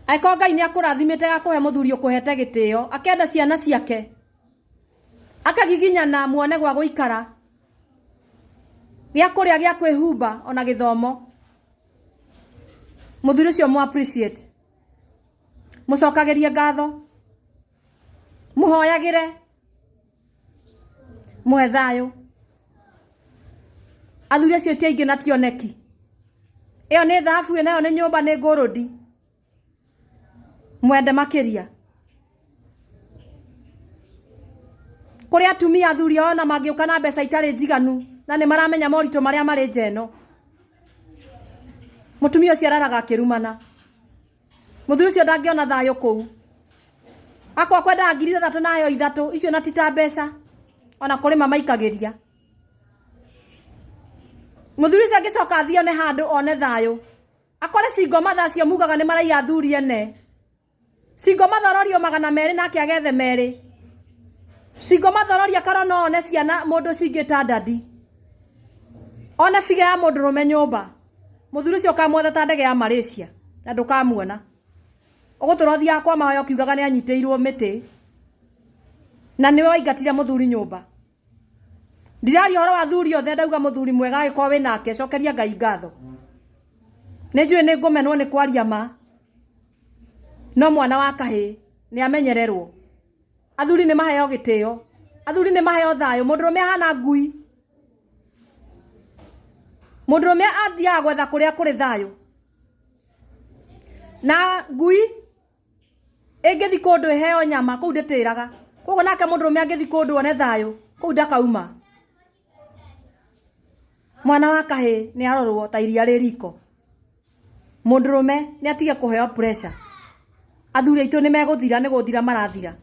Angĩkorwo Ngai nĩ akũrathimĩte agakũhe mũthuri ũkũhete gĩtĩo, akenda ciana ciake, akagiginyana muone gwa gũikara, gĩa kũrĩa, gĩa kwĩhumba, ona gĩthomo, mũthuri ũcio mũ appreciate, mũcokagĩrie ngatho, mũhoyagĩre, mũhe thayũ. Athuri acio ti aingĩ na ti oneki. Ĩyo nĩ thahabu, ĩyo nayo nĩ nyũmba, nĩ ngũrũndi. Mwende makĩria. Kũrĩ atumia athuri ao ona mangĩũka na mbeca itarĩ njiganu na nĩ maramenya moritũ marĩa marĩ nja ĩno. Mũtumia ũcio araraga akĩrumana. Mũthuri ũcio ndangĩona thayũ kũu. Akwa kwendaga 6000 na heo 3 icio na ti ta mbeca. Ona kũrĩ mamaikagĩria. Mũthuri ũcio angĩcoka athiĩ one handũ one thayũ. Akore single mother acio mugaga nĩ maraiya athuri ene. Single mother ororio 200 nake agethe 2. Single mother ororia akarwo no one ciana mũndũ cingĩta dadi. One biga ya mũndũrũme nyũmba. Mũthuri ũcio ũkamwetha ta ndege ya Malaysia na ndũkamuona. Ũgũtũra ũthiaga kwa mahoya ũkiugaga nĩ anyitĩirwo mĩtĩ na nĩwe waingatire mũthuri nyũmba. Ndiraria ũhoro wa athuri othe, ndauga mũthuri mwega angĩkorwo wĩ nake, cokeria Ngai ngatho. Nĩ njũĩ nĩ ngũmenwo nĩ kwaria ma, no mwana wa kahĩĩ nĩ amenyererwo. Athuri nĩ maheo gĩtĩo, athuri nĩ maheo thayũ. Mũndũrũme ahana ngui. Mũndũrũme athiaga gwetha kũrĩa kũrĩ thayũ. Na ngui ĩngĩthi kũndũ ĩheo nyama kũu ndĩtĩraga. Koguo nake mũndũrũme angĩthi kũndũ one thayũ kũu ndakauma. Mwana wa kahĩĩ nĩ arorwo ta iria rĩ riko. Mũndũrũme nĩ atige kũheo pressure. Athuri aitũ nĩ megũthira, nĩ gũthira marathira.